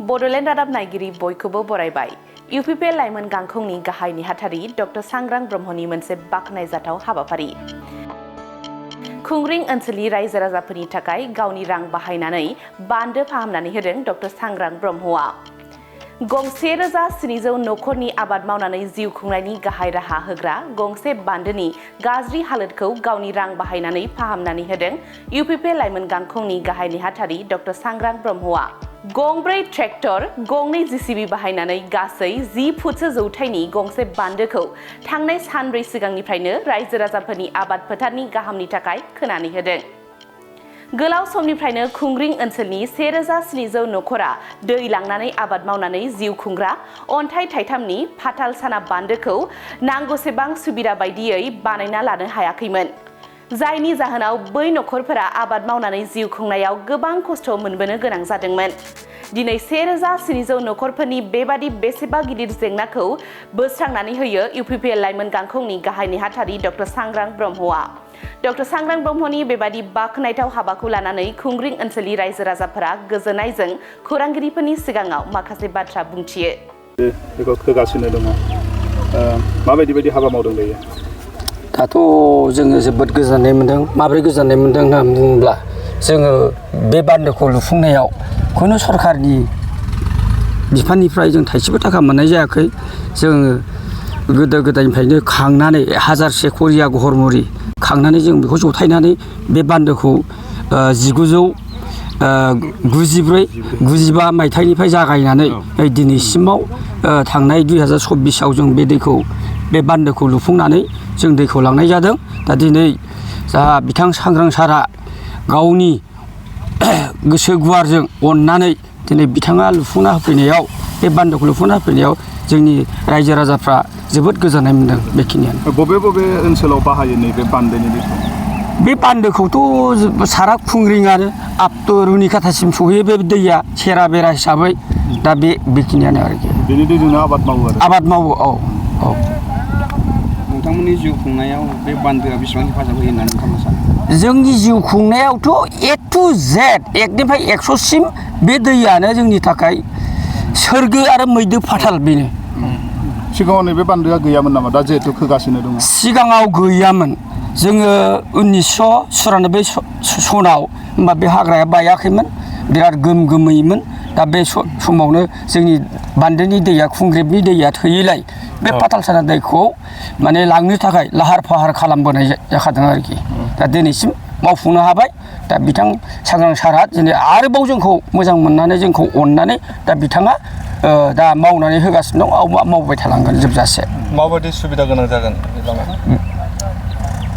बड'लेण्ड रादाब नायगिरि बयखौबो बरायबाय। इउपिपिएल लाइमोन गांखंनि गाहाय नेहाथारि डक्टर सांग्रां ब्रह्मनि मोनसे बाख्नायजाथाव हाबाफारि। खुंग्रिं ओनसोलनि रायजो राजाफोरनि थाखाय गावनि रां बाहायनानै बान्दो फाहामनानै होदों डक्टर सांग्रां ब्रह्मआ। गंसे 1700 नखरनि आबाद मावनानै जिउ खुंनायनि गाहाय राहा होग्रा गंसे बान्दोनि गाज्रि हालोदखौ गावनि रां बाहायनानै फाहामनानै होदों इउपिपिएल लाइमोन गांखंनि गाहाय नेहाथारि डक्टर सांग्रां ब्रह्मआ। गंब्रै ट्रेक्टर, गंनै जेसिबि बाहायनानै गासै 10 फुटसो जौथाइनि गंसे बान्दोखौ थांनाय सानब्रै सिगांनिफ्रायनो रायजो राजाफोरनि आबाद फोथारनि गाहामनि थाखाय खोनानै होदों। गोलाव समनिफ्रायनो खुंग्रिं ओनसोलनि 1700 नखरा दै लांनानै आबाद मावनानै जिउ खुंग्रा अन्थाइ थाइथामनि फाथालसाना बान्दोखौ नांगौसेबां सुबिदा बायदियै बानायना लानो हायाखैमोन। जायनि जाहोनाव बै नखरफोरा आबाद मावनानै जिउ खुंनायाव गोबां खस्थ' मोनबोनो गोनां जादोंमोन। दिनै 1700 नखरफोरनि बेबादि बेसेबा गिदिर जेंनाखौ बोस्रांनानै होयो इउपिपिएल लाइमोन गांखंनि गाहाय नेहाथारि डक्टर सांग्रां ब्रह्मआ। डक्टर सांग्रां ब्रह्मनि बेबादि बाख्नायथाव हाबाखौ लानानै खुंग्रिं ओनसोलनि रायजो राजाफोरा गोजोननायजों खौरांगिरिफोरनि सिगाङाव माखासे बाथ्रा बुंथियो। बेखौ खोगासिनो दङ। माबायदि हाबा मावदों दायो? दाथ' जोङो जोबोद गोजोननाय मोन्दों। माबोरै गोजोननाय मोन्दों होननानै बुङोब्ला जोङो बे बान्दोखौ लुफुंनायाव खुनु सरकारनि बिफाननिफ्राय जों थाइसेबो थाखा मोननाय जायाखै। जोङो गोदो गोदायनिफ्रायनो खांनानै 1000 करिया गहरमुरि खांनानै जों बेखौ जथायनानै बे बान्दोखौ 1994-95 मायथाइनिफ्राय जागायनानै दिनैसिमाव थांनाय 2024आव जों बे बान्दोखौ लुफुंनानै जों दैखौ लांनाय जादों। दा दिनै जा बिथां सांग्रां सारा गावनि गोसो गुवारजों अननानै दिनै बिथाङा लुफुंना होफैनायाव बे बान्दोखौ लुफुंना होफैनायाव जोंनि रायजो राजाफ्रा जोबोद गोजोननाय मोन्दों। बेखिनियानो। बबे ओनसोलाव बाहायो नैबे बान्दोनि दैखौ? बे बान्दोखौथ' सारा खुंग्रिङानो आपटु रुनिकाटासिम सहैयो बे दैया सेरा बेरा हिसाबै। दा बेखिनियानो आरोखि। बेनि दैजोंनो आबाद मावो आरो? आबाद मावो, औ। नोंथांमोननि जिउ खुंनायाव बे बान्दोआ बेसेबां हेफाजाब होयो होननानै नोंथांमोना सानो? जोंनि जिउ खुंनायावथ' A to Z, 1निफ्राय 100सिम बे दैयानो जोंनि थाखाय सोरगो आरो मैदो फाथाल बेनो। सिगाङाव नैबे बान्दोआ गैयामोन नामा? दा जिहेतु खोगासिनो दङ। सिगाङाव गैयामोन। जोङो 1994 सनाव होमबा बे हाग्राया बायाखैमोन, बिराद गोमैमोन। दा बे समावनो जोंनि बान्दोनि दैया, खुंग्रिबनि दैया थोयैलाय बे फाथालसाना दैखौ माने लांनो थाखाय लाहार फाहार खालामबोनाय जाखादों आरोखि। दा दिनैसिम मावफुंनो हाबाय। दा बिथां सांग्रां सारा दिनै आरोबाव जोंखौ मोजां मोननानै जोंखौ अननानै दा बिथाङा दा मावनानै होगासिनो दं, मावबाय थालांगोन जोबजासे। माबायदि सुबिदा गोनां जागोन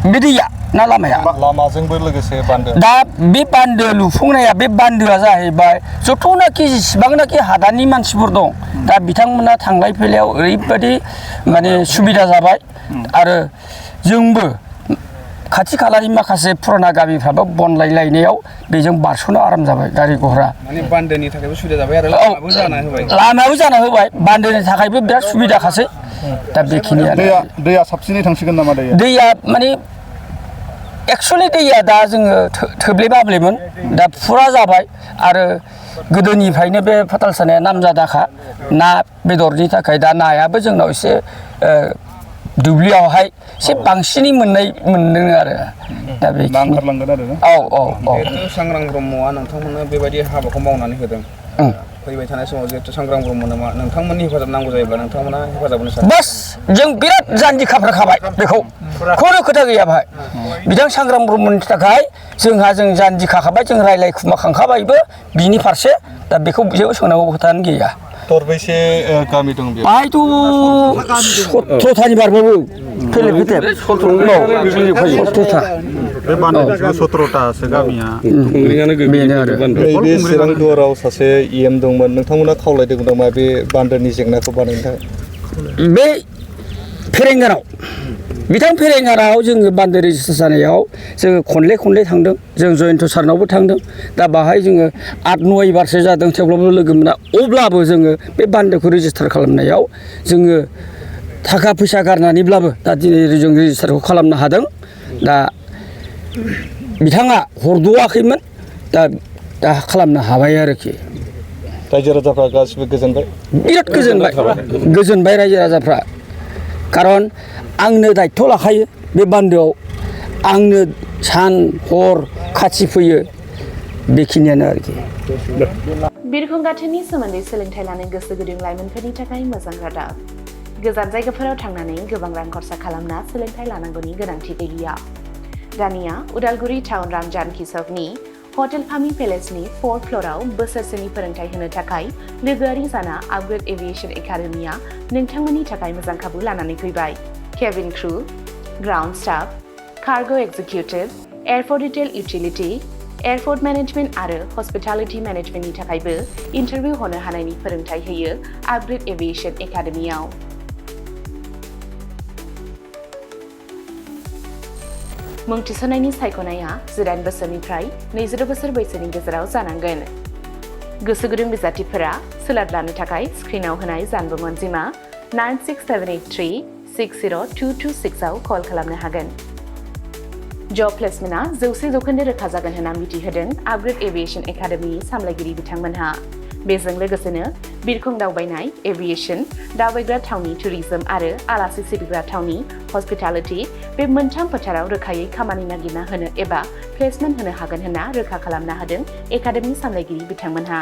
बे दैया ना लामाया? लामाजोंबो लोगोसे बान्दो। दा बे बान्दो लुफुंनाया, बे बान्दोआ जाहैबाय जथ'नाखि जेसेबांनाखि हादाननि मानसिफोर दं, दा बिथांमोना थांलाय फैलायाव ओरैबायदि माने सुबिदा जाबाय। आरो जोंबो खाथि खालानि माखासे फुराना गामिफ्राबो बनलायलायनायाव बेजों बारस'नो आराम जाबाय गारि गहरा। माने बान्दोनि थाखायबो सुबिदा जाबाय आरो लामाबो जाना होबाय। लामायाबो जाना होबाय, बान्दोनि थाखायबो बिराद सुबिदाखासै। दा बेखिनियानो। दैया साबसिनै थांसिगोन नामा? दैया माने एक्सुवेलि दैया दा जोङो थोब्ले माब्लेमोन, दा फुरा जाबाय। आरो गोदोनिफ्रायनो बे फाथालसानाया नामजादाखा ना बेदरनि थाखाय। दा नायाबो जोंनाव एसे दुब्लियावहाय एसे बांसिनै मोनदों आरो। दा बे ओंखारलांगोन आरो। औ। जिहेतु सांग्रां ब्रह्मआ नोंथांमोननो बेबायदि हाबाखौ मावनानै होदों। फैबाय थानाय समाव जिहेतु सांग्रां ब्रह्मनो नोंथांमोननि हेफाजाब नांगौ जायोब्ला नोंथांमोना हेफाजाब होनो सानो? बास जों बिराद जानजि खाफ्राखाबाय बेखौ, खुनु खोथा गैया बाहाय। बिथां सांग्रां ब्रह्मनि थाखाय जों जानजि खाखाबाय, जों रायलाय खुमा खांखाबायबो बिनि फारसे। दा बेखौ जेबो सोंनांगौ खोथायानो गैया। दरबैसे गामि दं बेयाव? बाहायथ' 17थानि बारबाबो फैलेब फैथेब 17था। बे बान्दोनिसिम 17थासो गामिया बेनो आरो। नैबे चिरां दुवाराव सासे EM दंमोन, नोंथांमोना खावलायदों नामा बे बान्दोनि जेंनाखौ बानायनो थाखाय? बे फेरेंगाराव, बिथां फेरेंगाराव जोङो बान्दो रेजिस्टार जानायाव जोङो खनले थांदों। जों जयन्त सारनावबो थांदों। दा बाहाय जोङो 8-9 बारसो जादों, थेवब्लाबो लोगो मोना। अब्लाबो जोङो बे बान्दोखौ रेजिस्टार खालामनायाव जोङो थाखा फैसा गारनानैब्लाबो दा दिनै जों रेजिस्टारखौ खालामनो हादों। दा बिथाङा हरद'वाखैमोन, दा खालामनो हाबाय आरोखि। रायजो राजाफ्रा गासिबो गोजोनबाय बिराद गोजोनबाय रायजो राजाफ्रा खारन आंनो दायथ' लाखायो बे बान्दोआव आंनो सान हर खाथि फैयो बेखिनियानो आरोखि बिरखं गाथोननि सोमोन्दै सोलोंथाइ लानो गोसो गुदुं लाइमोनफोरनि थाखाय मोजां रादाब गोजान जायगाफोराव थांनानै गोबां रां खरसा खालामना सोलोंथाइ लानांगौनि गोनांथि गैलिया दानिया उदालगुरि टाउन रामजानकि सकनि हटेल फामि पेलेसनि 4th फ्ल'राव बोसोरसेनि फोरोंथाइ होनो थाखाय लोगोआरि जाना आपग्रेड एभिएशन एकाडेमिया नोंथांमोननि थाखाय मोजां खाबु लानानै फैबाय cabin crew ground staff cargo executive airport retail utility airport management आरो हस्पिटालिटी मेनेजमेन्टनि थाखायबो इन्टारभिउ होनो हानायनि फोरोंथाइ होयो आपग्रेड एभिएशन एकाडेमियाव मुं थिसननायनि सायख'नाया 18 बोसोरनिफ्राय 22 बोसोर बैसोनि गेजेराव जानांगोन गोसो गुदुं बिजाथिफोरा सोलाद लानो थाखाय स्क्रिनाव होनाय जानबुं अनजिमा 96783602226 आव कल खालामनो हागोन जब प्लेसमेन्टआ 100% रोखा जागोन होनना मिथिहोदों आपग्रेड एभिएशन एकाडेमिनि सामलायगिरि बिथांमोनहा बेजों लोगोसेनो बिरखं दावबायनाय एभिएशन दावबायग्रा थावनि टुरिजम आरो आलासि सिबिग्रा थावनि हस्पिटालिटी बे मोनथाम फोथाराव रोखायै खामानि नागिरना होनो एबा प्लेसमेन्ट होनो हागोन होनना रोखा खालामना होदों एकाडेमि सामलायगिरि बिथांमोनहा